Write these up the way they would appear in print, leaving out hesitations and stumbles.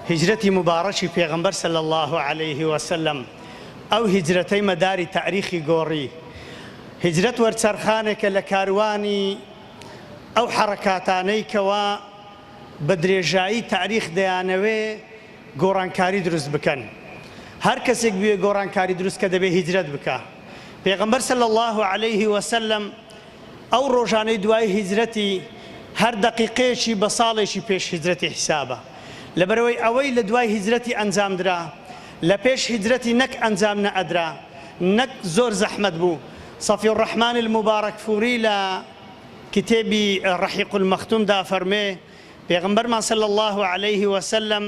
هیجرەتی موباڕەکی پێغەمبەر صلی اللە علیه وسلم ئەو هیجرەتەی مەداری تاریخی گۆڕی. هیجرەت وەرچەرخانێکە لە کاروانی ئەو حەڕەکاتانەی کەوا بە درێژایی تاریخ دەیانەوێ گۆڕانکاری دروست بکەن. هەر کەسێک بوێ گۆڕانکاری دروست کە دەبێ هیجرەت بکا. پێغەمبەر صلی اللە علیه وسلم ئەو ڕۆژانەی دوای هیجرەتی هەر دەقیقەیەکی بە ساڵێکی پێش هیجرەتی حیسابە. لەبەرئەوەی ئەوەی لە دوای هیجرەتی ئەنجام درا لە پێش هیجرەتی نەک ئەنجام نەئەدرا نەک زۆر زەحمەت بوو. صفی الرحمن المبارکفوری لە کتێبی رحیق المختوم دا فەرموێ، پێغەمبەرمان صلی اللە علیه وسلم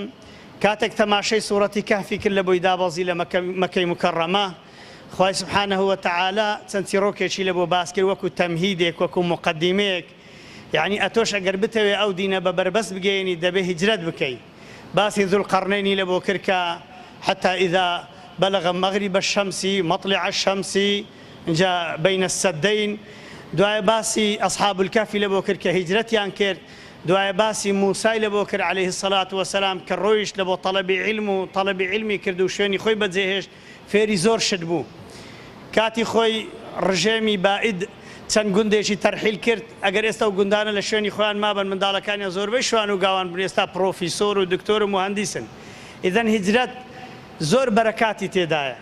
کاتێک تەماشەی سوڕەتی کەهفی کرد لە بۆی دابەزی لە مەکەی موکەڕەمە خوای سبحانە وتعالی چەند چیڕۆکێکی لە بۆ باس کرد وەکو تەمهیدێک وەکو موقەدیمەیەک یەعنی ئەتۆش ئەگەر بتەوێ ئەو دینە بە بەربەست بگەیەنی دەبێ هیجرەت بکەی باسی ذوالقرنینی لە بۆ کرد کە حتی اذا بلغ مغرب الشمس مطلع الشمس ئینجا بین السدین دوایە باسی اصحاب الکهفی لە بۆ کرد کە هیجرەتیان کرد دوایە باسی موسای لە بۆ کرد علیه الصلوة والسلام کە ڕۆیشت لە بۆ تەڵەبی عیلم و تەڵەبی عیلمی کرد و شوێنی خۆی بەجێهێشت فێری زۆر شت بوو. کاتی خۆی ڕژێمی بائید چەند گوندێکی تەرحیل کرد، ئەگەر ئێستا ئەو گوندانە لە شوێنی خۆیان مابن منداڵەکانیان زۆربەی شوان و گاوان بوون ئێستا پڕۆفیسۆر و دکتۆر و موهەندیسن. ئیزەن هیجرەت زۆر بەرەکاتی تێدایە.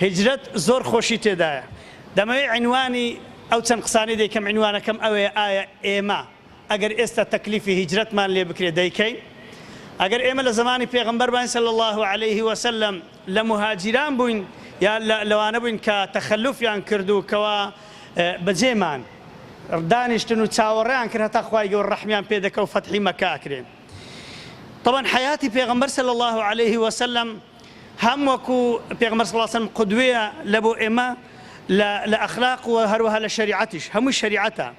هیجرەت زۆر خۆشی تێدایە. دەمەوێ عینوانی ئەو چەند قسانەی دەیکەم عینوانەکەم ئەوەیە ئایا ئێمە ئەگەر ئێستا تەکلیفی هیجرەتمان لێ بکرێ دەیکەین؟ ئەگەر ئێمە لە زەمانی پێغەمبەر باین صلی اللە علیه وسلم لە موهاجیران بووین یا لەوانە بووین کە تەخەلوفیان کرد و کەوا بەجێمان دانیشتن و چاوەڕێیان کرد هەتا خوای گەورە ڕەحمیان پێ دەکا و فەتحی مەکە ئەکرێ. طبعا حەیاتی پێغەمبەر صلی اللە علیه وسلم هەم وەکو پێغەمبەر صلی اللە علیه وسلم قدوەیە لە بۆ ئێمە لە ئەخلاق و هەروەها لە شەریعەتیش هەمووی شەریعەتە.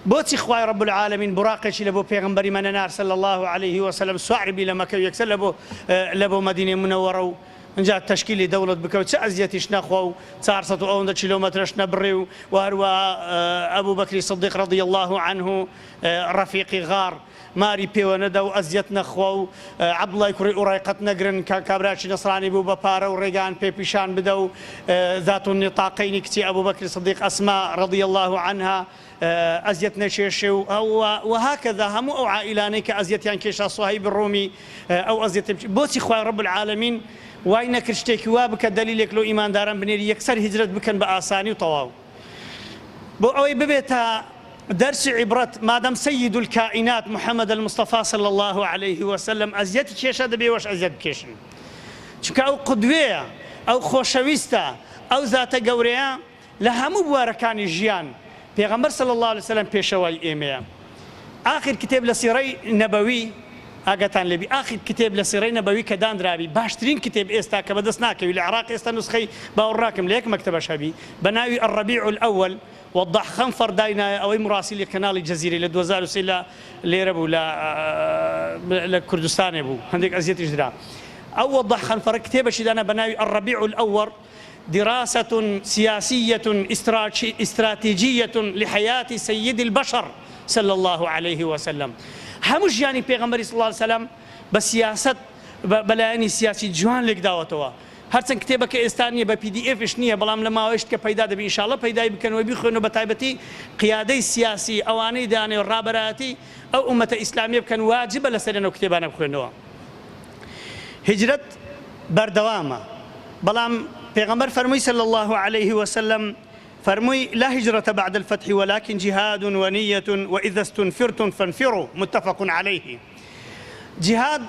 بۆچی خوای رب العالمین بوراقێکی لە بۆ پێغەمبەری مە نەنارد صلی اللە علیه وسلم سوار بی لە مەکە و یەکسەر لە بۆ لە بۆ مەدینەی منەوەڕە و ئینجا تەشکیلی دەوڵەت بکە و چ ئەزیەتیش نەخوا و 400 و ئەوەندە کیلۆمەترەش نەبڕێ و و هەروەها ئەبو بەکری صدیق رضی اللە عنه ڕەفیقی غار ماری پێوە نەدا و ئەزیەت نەخوا و عەبدوڵای کوڕی ئوڕای قەت نەگرن کە کابراکی نەسرانی بوو بە پارە و ڕێگان پێ پیشان بدە و ذات النطاقین کچی ئەبوبەکری صدیق ئەسما رضی اللە عنها ئەزیەت نەکێشێ و وهکذا هەموو ئەو عائیلانەی کە ئەزیەتیان کێشا صهیب ڕۆمی ئەو ئەزیەتە بۆچی خوای رب العالمین وای نەکرد شتێکی وا بکە دەلیلێک لۆ ئیمانداران بنێری یەکسەر هیجرەت بکەن بە ئاسانی و تەواو. بۆ ئەوەی ببێتە دەرسی عیبرەت مادەم سید الکائینات محمد المصطفی صلی اللە علیه وسلم ئەزیەتی کێشا دەبێ ئێوەش ئەزیەت بکێشن چونکە ئەو قودوەیە ئەو خۆشەویستە ئەو زاتە گەورەیە لە هەموو بوارەکانی ژیان پێغەمبەر صلی اللە علیه وسلم پێشەوای ئێمەیە ئاخر کتێب لە سیڕەی نەبەوی ئاگاتان لێبی ئاخر کتێب لە سیڕەی نەبەوی کە دانرابی باشترین کتێب ئێستا کە بەدەست ناکەوی لە عێراق ئێستا نوسخەی باوەڕ ناکەم لە یەک مەکتەبەش هەبی بە ناوی الربیع الاول وضاح خەنفەر داینایە ئەوەی مراسیلی کەناڵی جەزیرەی لە 2003 لە لێرە بوو لە لە کوردستانێ بوو هەندێک ئەزیەتیش درا ئەو وضاح خەنفەرە کتێبەشی دانا بە ناوی الربیع الاول دراسة سیاسیة استراتیجیة لحیاة سید البشر صلی اللە علیه وسلم هەموو ژیانی پێغەمبەری صلی اللە علیه وسلم بە سیاسەت بە لایەنی سیاسی جوان لێکداوەتەوە هەرچەند کتێبەکە ئێستا نییە بە پی دی ئێفش نییە بەڵام لە ماوەیشت کە پەیدا دەبی ان شاء اللە پەیدای بکەن و بیخوێنەوە بە تایبەتی قیادەی سیاسی ئەوانەی دەیانەوێت ڕابەرایەتی ئەو ئومەتە ئیسلامیە بکەن واجبە لەسەریان ئەو کتێبانە بخوێنەوە. هیجرەت بەردەوامە بەڵام پێغەمبەر فەرمووی صلی اللە علیه وسلم فەرمووی لا هجرة بعد الفتح ولكن جهاد ونية وإذا استنفرتم فانفروا متفق علیه جهاد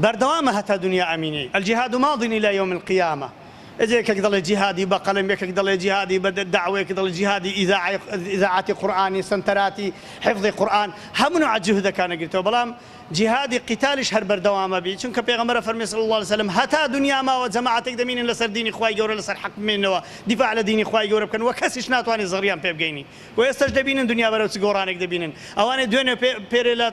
بەردەوامە هەتا دنیا ئەمینی الجهاد ماض الى يوم القیامە یەکێک دەڵێ جیهادی بە قەلەم یەکێک دەڵێ جیهادی بە دەعوە یەکێک دەڵێ جیهادی ئیزاعاتی قورئانی سەنتەراتی حفظی قورئان هەموو نوعە جهدەکان ئەگرێتەوە بەڵام جیهادی قیتالیش هەر بەردەوامە بی چونکە پێغەمبەر ئەفەرموێ صلی اللە علیە وسلم هەتا دونیا ماوە جەماعەتێک دەمینن لەسەر دینی خوای گەورە لەسەر حەق بمێننەوە دیفاع لە دینی خوای گەورە بکەن وە کەسیش ناتوانێ زەڕیان پێ بگەینی وە ئێستەش دەبینن دونیا بەرەو چ گۆڕانێک دەبینن ئەوانەی دوێنێ پێ پێرێ لە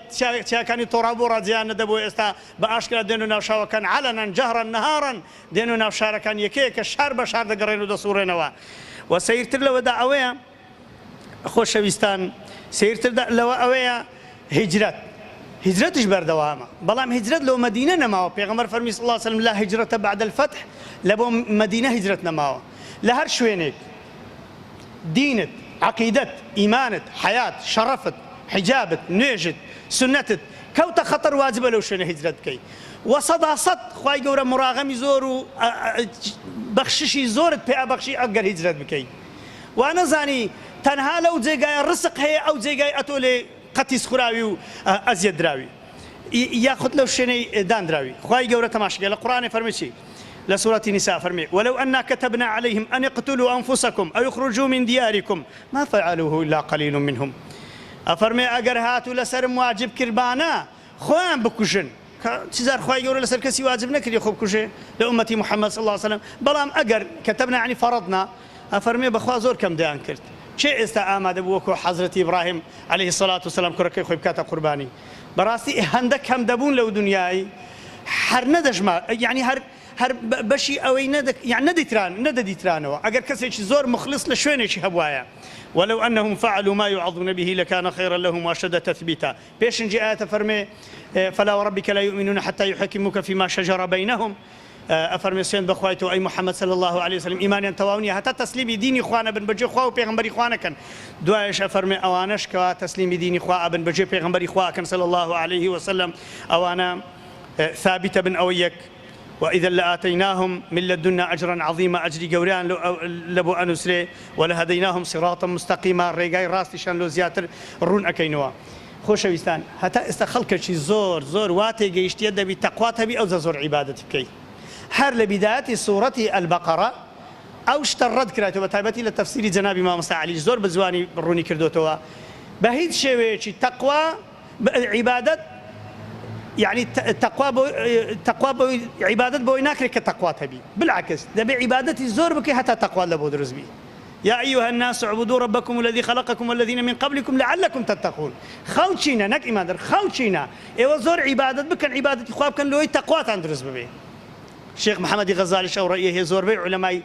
چیاکانی تۆڕا بۆڕا جێیان نەدەبوو ئێستا بە ئاشکرا دێنە ناو شاوەکان علنا جهرا نهارا دێنە ناو شارەکان یەکە یەکە شار بە شار دەگەڕێن و دەسوڕێنەوە وە سەیرتر لەوەدا ئەوەیە خۆشەویستان سەیرتر لەوە ئەوەیە هیجرەت. هیجرەتیش بەردەوامە بەڵام هیجرەت لۆ مەدینە نەماوە پێغەمبەر فەرمی صلی اللە علیە وسلم لا هجرە بعد الفتح لە بۆ مەدینە هیجرەت نەماوە لە هەر شوێنێک دینت عەقیدەت ئیمانت حەیات شەڕەفت حیجابت نوێژت سوننەتت کەوتە خەتەر واجبە لەو شوێنە هیجرەت بکەی وە سەدا سەد خوای گەورە موراغەمی زۆر و بەخششی زۆرت پێ ئەبەخشی ئەگەر هیجرەت بکەی وا نەزانی تەنها لەو جێگایە ڕسق هەیە ئەو جێگای ئەتۆ لێ قەتیس خوراوی و ئەزیەت دراوی یاخود لەو شوێنەی داندراوی خوای گەورە تەماشەکە لە قورئانێ فەرمی چی لە سورەتی نساء فەرمی ولو أنا كتبنا عليهم أن اقتلوا أنفسكم أو اخرجوا من دياركم ما فعلوه إلا قليل منهم ئەفەرمێ ئەگەر هاتوو لەسەرم واجب کردبانە خۆیان بکوژن کە چ جار خوای گەورە لەسەر کەسی واجب نەکردی خۆ بکوژێ لە ئومەتی محمد صلی اللە علیە وسلم بەڵام ئەگەر کتبنا یعنی فرضنا ئەفەرموێ بەخوا زۆر کەم دەیان کرد کێ ئێستا ئامادە بوو وەکۆ حەزرەتی ئیبراهیم علیه الصلوة والسلام کوڕەکەی خۆی بکاتە قوربانی بەڕاستی هەندە کەم دەبوون لەو دنیای هەر نەدەژما یعنی هەر هەر بەشی ئەوەی نەدە یعنی نەدیتران نەدەدیترانەوە ئەگەر کەسێکی زۆر مخلص لە شوێنێکی هەبوایە ولو أنهم فعلوا ما يوعظون به لكان خيرا لهم وأشد تثبيتا پێشنجی ئایەتە فەرمێ فلا وربك لا يؤمنون حتى يحكموك فيما شجر بينهم ئەفەرمێ سوێند بەخوای تۆ ئەی محمد صلی اللە علیە وسلم ئیمانیان تەواو نیە هەتا تەسلیمی دینی خوا نەبن بەجێ خوا و پێغەمبەری خوا نەکەن دوایش ئەفەرمێ ئەوانەش کەوا تەسلیمی دینی خوا ئەبن بەجێ پێغەمبەری خوا ئەکەن صلی اللە علیه وسلم ئەوانە ثابتە بن ئەوە یەک وإذا لآتيناهم من لدنا أجرا عظيما ئەجری گەورەیان لەبۆ ئەنوسرێ ولهديناهم صراطا مستقيما ڕێگای ڕاستیشان لۆ زیاتر ڕوون ئەکەینەوە. خۆشەویستان هەتا ئێستا خەڵکەکی زۆر زۆر وا تێگەیشتیە دەبی تەقوات هەبی ئەوجا زۆر عیبادەت بکەی هەر لە بیدایەتی سوڕەتی البقرە ئەو شتە ڕەت کرایتەوە بە تایبەتی لە تەفسیری جەنابی مامۆستا عەلیش زۆر بە جوانی ڕوونی کردۆتەوە بە هیچ شێوەیەکی تەقوا عیبادەت یعنی تەقوا بۆ تەقوا بۆ عیبادەت بۆی ناکرێت کە تەقوات هەبی بالعکس دەبێ عیبادەتی زۆر بکەی هەتا تەقوات لە بۆ دروست بی یا ایها الناس اعبدوا ربکم الذی خلقکم والذین من قبلکم لعلکم تتقون خەڵکینە نەک ئیماندار خەڵکینە ئێوە زۆر عیبادەت بکەن عیبادەتی خوا بکەن لۆی تەقواتان دروست ببێ شێخ محەممەدی غەزالیش ئەو ڕەئیە هەیە زۆربەی عولەمای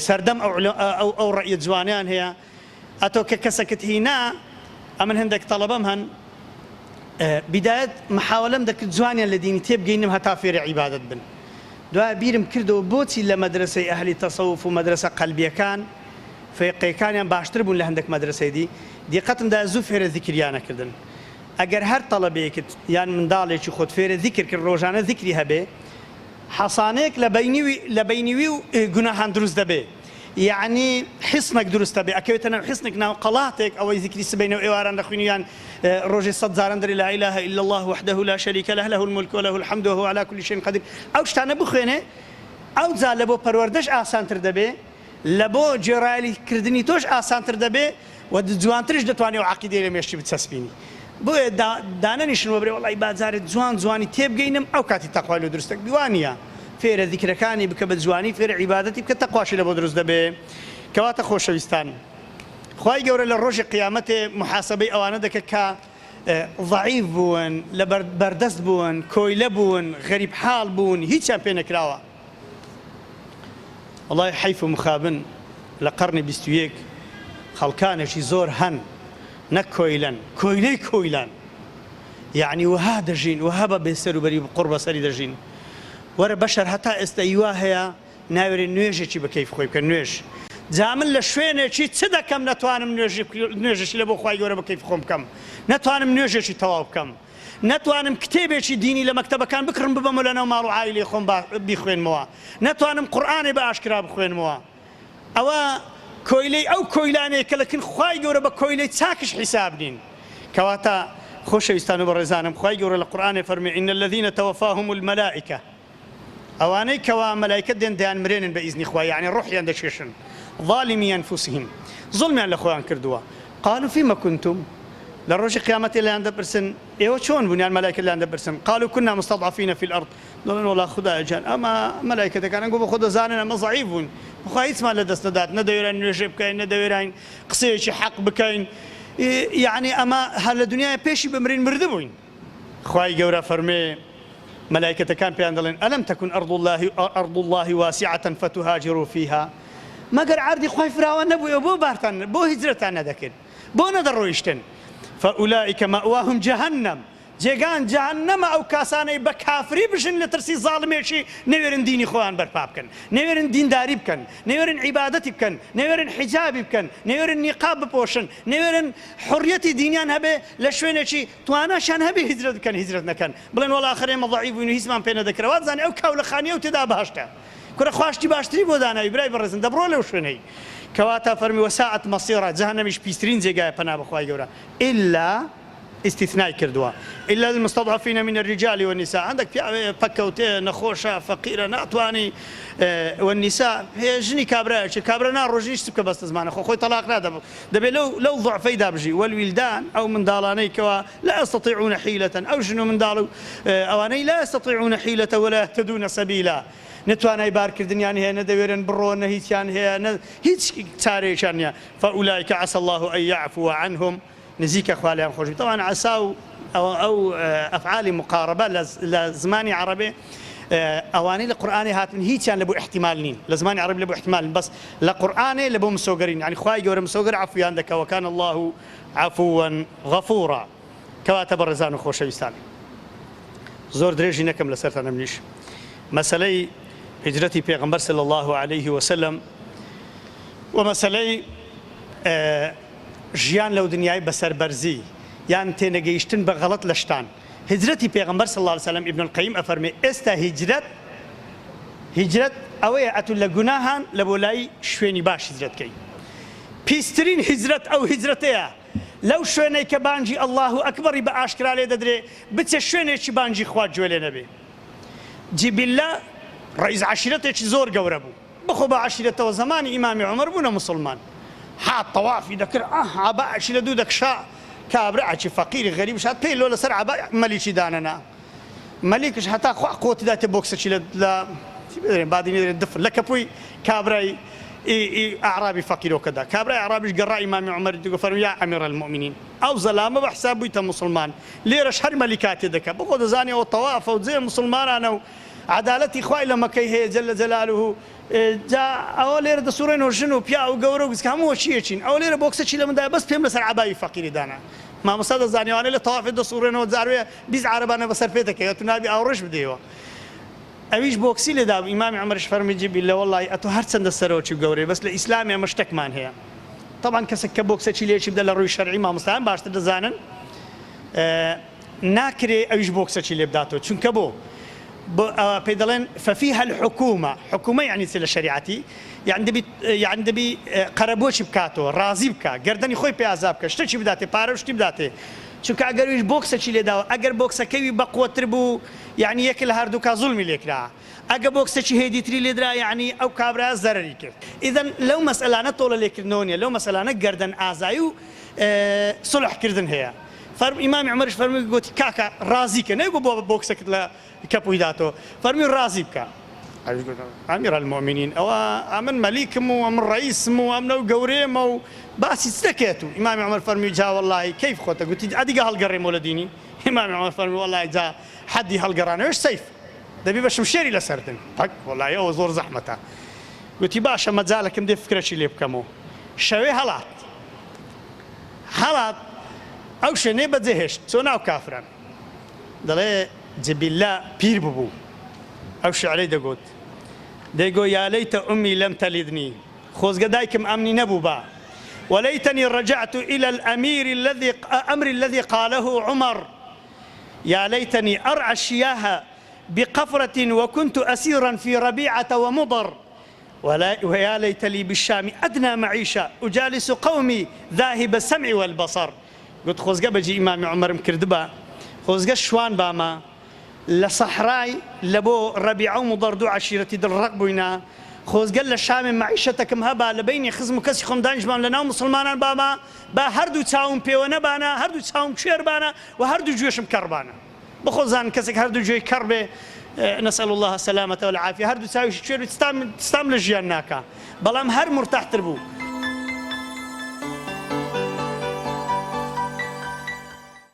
سەردەم ئەو ئەو ڕەئیە جوانیان هەیە ئەتۆ کە کەسەکت هینا ئەمن هەندێک تەڵەبەم هەن بیدایەت محاوەلەم دەکرد جوانیان لە دینی تێبگەینم هەتا فێری عیبادەت بن دوای بیرم کردەوە بۆچی لە مەدرەسەی ئەهلی تەسەوف و مەدرەسە قەلبیەکان فیقێکانیان باشتر بوون لە هەندێک مەدرەسەی دی دیقەتم دا زوو فێرە زیکریان ئەکردن ئەگەر هەر تەڵەبەیەکت یان منداڵێکی خۆت فێرە زیکر کرد ڕۆژانە زیکری هەبێ حەسانەیەک لە بەینیوی لە بەینیوی و گوناهان دروست دەبێ یەعنی حیسنەک دروست دەبێ ئەکەوێتە ناو حیسنێک ناو قەڵاتێک ئەوەی زیکری سبەینە و ئێواران دەخوینی یان ڕۆژێ سەد جاران دەرێ لا اله الا الله وحده لا شریک له له الملک وله الحمد وهو علی کل شیء قدیر ئەو شتانە بخوێنێ ئەوجا لە بۆ پەروەردەش ئاسانتر دەبێ لە بۆ گوێڕایەلی کردنی تۆش ئاسانتر دەبێ و جوانتریش دەتوانی ئەو عەقیدەی لە مێشکی بچەسپینی بۆیە دانەنیشن وە برێ وەڵی با جارێ جوان جوانی تێبگەینم ئەو کاتی تەقوای لۆ دروست دەبی وا نییە فێرە زیکرەکانی بکە بە جوانی فێرە عیبادەتی بکە تەقواشی لە بۆ دروست دەبێ کەواتە خۆشەویستان خوای گەورە لە ڕۆژی قیامەتێ محاسبەی ئەوانە دەکە کە ضعیف بوون لە بەردەست بوون کۆیلە بوون غەریب حاڵ بوون هیچیان پێ نەکراوە وەڵای حەیف و مخابن لە قەڕنی 21 خەڵکانێکی زۆر هەن نەک کۆیلەن کۆیلەی کۆیلان یەعنی وەها دەژین وەها بە بێسەروبەری قوڕ بەسەری دەژین وەرە بەشەر هەتا ئێستا هیوا هەیە ناوێرێ نوێژێکی بە کەیف خۆی بکە نوێژ جا من لە شوێنێکی چ دەکەم نەتوانم نوێژێکی لە بۆ خوای گەورە بە کەیف خۆم بکەم نەتوانم نوێژێکی تەواو بکەم نەتوانم کتێبێکی دینی لە مەکتەبەکان بکڕم ببەمەوە لەناو ماڵ و عایلەی خۆم بیخوێنمەوە نەتوانم قورئانێ بە ئاشکرا بخوێنمەوە ئەوە کۆیلەی ئەو کۆیلانەیە کە لە کن خوای گەورە بە کۆیلەی چاکش حیساب نین کەواتە خۆشەویستان و بەڕێزانم خوای گەورە لە قورئانێ فەرمی ان الذین توفاهم الملائکە ئەوانەی کەوا مەلایکەت دێن دەیانمرێنن بە ئیزنی خوا یەعنی ڕۆحیان دەکێشن ظالمی انفسهم زوڵمیان لە خۆیان کردووە قالوا فیما کنتم لە ڕۆژی قیامەتێ لێیان دەپرسن ئێوە چۆن بوون یان مەلایکەت لێیان دەپرسن قالوا كنا مستضعفین فی الارض دەڵێن وەڵا خودایە گیان ئەمە مەلایکەتەکان ئەنگۆ بە خۆ دەزانن ئەمە زەعیف بوون بەخوا هیچمان لە دەست نەدات نەدەوێراین نوێژێ بکەین نەدەوێراین قسەیەکی حەق بکەین یەعنی ئەمە هەر لە دنیای پێشی بمرین مردبووین خوای گەورە فەرمێ مەلایکەتەکان پێیان دەڵێن ئەلم تکن ئەرض اللە ارض اللە واسعة فتهاجروا فیها مەگەر عەردی خوای فراوان نەبوو ئێوە بۆ بارتان بۆ هیجرەتان نەدەکرد بۆ نەدەڕۆیشتن فاولئک مەئواهم جهنم. جێگان جەهەنەمە ئەو کاسانەی بە کافری بژن لە ترسی زاڵمێکی نەوێرن دینی خۆیان بەرپا بکەن نەوێرن دینداری بکەن نەوێرن عیبادەتی بکەن نەوێرن حیجابی بکەن نەوێرن نیقاب بپۆشن نەوێرن حوڕیەتی دینیان هەبێ لە شوێنێکی تواناشیان هەبێ هیجرەت بکەن هیجرەت نەکەن بڵێن وەڵا ئاخر ئێمە ضعیف بووین و هیچمان پێ نەدەکرا وابزانێ ئەو کاولەخانیە و تێدا بەهەشتە کورە خوا شتی باشتری بۆ داناوی برای بەڕێزم دەبڕۆ لەو شوێنەی کەواتە فەرمی وساءت مصیرا جەهەنەمیش پیسترین جێگایە پەنا بەخوای گەورە الا ئیستیثنای کردووە الا المستضعفین من الرجال والنساء هەندێک پیاوێ پەککەوتێ نەخۆشە فەقیرە ناتوانی والنساء ژنی کابرایەکی کابرا ناڕۆ ژنیش چ بکە بەستە زمانە خۆ خۆی تەلاق نادا دەبێ لەو لەو ضعفەیدا بژی والولدان ئەو منداڵانەی کەوا لا يستطيعون حیلة ئەو ژن و منداڵ و ئەوانەی لا يستطيعون حیلة ولا يهتدون سبیلا نە توانای بارکردنیان هەیە نە دەوێرن بڕۆن نە هیچیان هەیە نە هیچ چارەیەکیان نییە فأولئک عسى الله أن يعفو عنهم نزیکە خوا لێیان خۆش بێت تەبعەن عەسا و ئەو ئەفعالی مقاربە لە زمانی عەڕەبێ ئەوانەی لە قورئانێ هاتن هیچیان لە بۆ ئیحتیمال نین لە زمانی عەڕەبی لە بۆ ئیحتیمال بەس لە قورئانێ لە بۆ مسۆگەرین یعنی خوای گەورە مسۆگەر عەفویان دەکا وکان اللە عفوا غفورا کەواتە بەڕێزان و خۆشەویستان زۆر درێژی نەکەم لەسەرتان ئەمنیش مەسەلەی هیجرەتی پێغەمبەر صلی اللە علیه وسلم و مەسەلەی ژیان لەو دنیای بە سەربەرزی یان تێنەگەیشتن بە غەڵەت لە شتان. هیجرەتی پێغەمبەر صلی اللە علیە وسلم ابن القیم ئەفەرموێ ئێستا هیجرەت هیجرەت ئەوەیە ئەتو لە گوناهان لە بۆ لای شوێنی باش هیجرەت کەی. پیسترین هیجرەت ئەو هیجرەتەیە لەو شوێنەی کە بانگی اللە اکبری بە ئاشکرا لێ دەدرێ بچێ شوێنێکی بانگی خوا گوێ لێ نەبێ. جیبیللە ڕەئیس عەشیرەتێکی زۆر گەورە بوو. بخۆ بە عەشیرەتەوە زەمانی ئیمامی عومەر بوونە موسڵمان هات تەوافی دەکرد ئاه عەبایەکی لە دوو دەکشا کابرایەکی فەقیری غەریبش هات پێی لۆ لەسەر عەبای مەلیکی دانەنا مەلیکش هەتا خوا قوتی داتێ بۆکسەکی لە لە چی بدرێن بادینی دەرێن دفر لە کەپووی کابرای ئەعرابی فەقیرۆکەدا کابرای ئەعرابیش گەڕا ئیمامی عومەری دگو فەرمی یا ئەمیر المؤمنین ئەو زەلامە بە حساب بوویتە موسڵمان لێرەش هەر مەلیکاتێ دەکا بخۆ دەزانی ئەوە تەوافە و جێ موسڵمانانە و عەدالەتی خوای لە مەکەی هەیە جل جلاله جا ئەوە لێرە دەسوڕێنەوە ژن و پیاو و گەورە و گچکە هەموو وەکی یەکین ئەوە لێرە بۆکسەکی لە من دایە بەس پێم لەسەر عەباوی فەقیری دانا مامۆستا دەزانی ئەوانەی لە تەوافێ دەسوڕێنەوە جاروێ 20 عارەبانە بەسەر پێ دەکەوێت تو نابی ئاوڕش بدەیەوە ئەویش بۆکسی لێ دابوو ئیمامی عومەریش فەرمی جبیلە وەڵڵاهی ئەتۆ هەرچەندە سەرۆکی و گەورەی بەس لە ئیسلامی ئەمە شتەکمان هەیە تەبعەن کەسێک کە بۆکسەکی لێکی بدە لە ڕووی شەرعی مامۆستایان باشتر دەزانن ناکرێ ئەویش بۆکسەکی لێ بداتەوە چونکە بۆ بۆ پێی دەڵێن ففیها الحکومە حکومە یعنی چ لە شەریعەتی یعنی دەبی یعنی دەبی قەرەبۆکی بکاتەوە ڕازی بکا گەردەنی خۆی پێ ئازا بکە شتێکی بداتێ پارە و شتی بداتێ چونکە ئەگەر ویش بۆکسەکی لێداوە ئەگەر بۆکسەکەوی بەقوەتر بوو یعنی یەک لە هەردووکا زوڵمی لێکرا ئەگە بۆکسێکی هێدیتری لێدرا یەعنی ئەو کابرایە زەرەری کرد ئیزەن لەو مەسئەلانە تۆڵە لێکردنەوە نیە لەو مەسئەلانە گەردەن ئازایی و سوڵح کردن هەیە فەرم ئیمامی عومەریش فەرمووی گۆتی کاکە ڕازی کە نەیگۆ بۆ بۆکسەکت لە کەپووی داتەوە فەرمووی ڕازی بکە ئەویش گوت ئەمیر المؤمنین ئەوە ئەمن مەلیکم و ئەمن ڕەئیسم و ئەمنە و گەورەیەمە و باسی چ دەکەیت و ئیمامی عومەر فەرمووی جا وەڵڵاهی کەیف خۆتە گوتی ئەدیگە هەڵگەڕێمەوە لە دینی ئیمامی عومەر فەرمووی وەڵڵاهی جا حەدی هەڵگەڕانەوەش سەیف دەبی بە شمشێری لەسەر دن پەک وەڵایی ئەوە زۆر زەحمەتە گوتی باشە مەجالەکم دێ فکرەکی لێ بکەمەوە شەوێ هەڵات هەڵات ئەو شوێنەی بەجێ هێشت چۆ ناو کافران دەڵێ جبیلە پیر ببوو ئەو شعرەی دەگوت دەیگۆ یا لیت امی لم تلدنی خۆزگە دایکم ئەمنی نەبووبا وليتني رجعت الى الامير الذي امر الذي قاله عمر یا لیتنی ارعی الشیاه بقفرة وكنت اسیرا فی ربیعة ومضر ویا لیت لی بالشام ادنی معیشە اجالس قومی ذاهب السمع والبصر گوت خۆزگە بەجی ئیمامی عومەرم کردبا خۆزگە شوان باما لە سەحرای لە بۆ رەبیعە و مضەر دوو عەشیرەتی دڵ ڕەق بووینە خۆزگە لە شامێ مەعیشەتەکم هەبا لە بەینی خزم و کەسی خۆم دانیشبام لە ناو موسڵمانان باما با هەردوو چاوم پێوە نەبانە هەردوو چاوم کوێر بانە و هەردوو گوێشم کەڕ بانە. بخۆزان کەسێک هەردوو گوێی کەڕ بێ نسأل الله السلامة والعافية هەردوو چاویشی کوێر بێ ستام ستام لە ژیان ناکا بەڵام هەر مورتاحتر بوو.